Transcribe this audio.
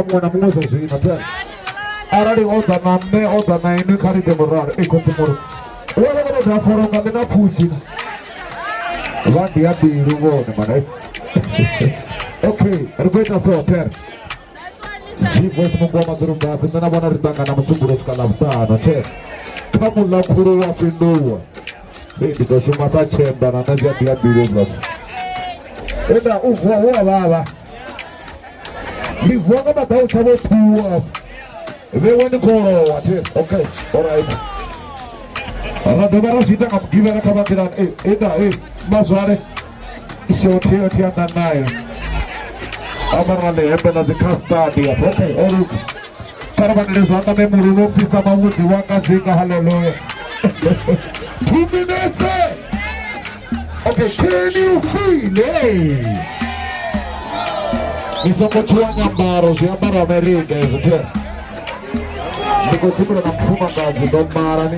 Muṅwe na muṅwe zwa zwino ten arali o ḓa na nṋe o ḓa na inwi kha ri ite muralo e khotsi muru wone vho ḓa foronga ndi na pfushi vha ndi ya mbilu vhone mana. Okay, ri khou ita so ten G-Voice mungoma ḓorobasi nṋe na vhona ri ṱangana Musumbulo swika Ḽavhuṱanu ten kha muḽa khulu wa fhinduwa. Ee, ndi ḓo shuma sa tshemba na nṋe zwi a ḓi ya mbilu hezwiḽa zwithu. Enda u vuwa hu a vhavha. Ndi vuwa nga maḓautsha vho ṱuwa vhewe ni khou lowa thi. Okay, alright, ra dovha ra zwi ita nga Mugivhela kha vhanḓilani. E enda e mazwale shothi yo thi anḓa nayo ambara na ḽihembe ḽa dzi custard afho. Okay, o luga, kha ri vhanele zwanḓa memululo pfisa mavhudzi wanga dzinga. Haleluya. 2 minutes. Okay, can you feel? Hey, ni songo tshuwa nyambaro, zwiambaro Amerika izwo the ndi khou tshimbila na mufumakadzi ndo mala ni.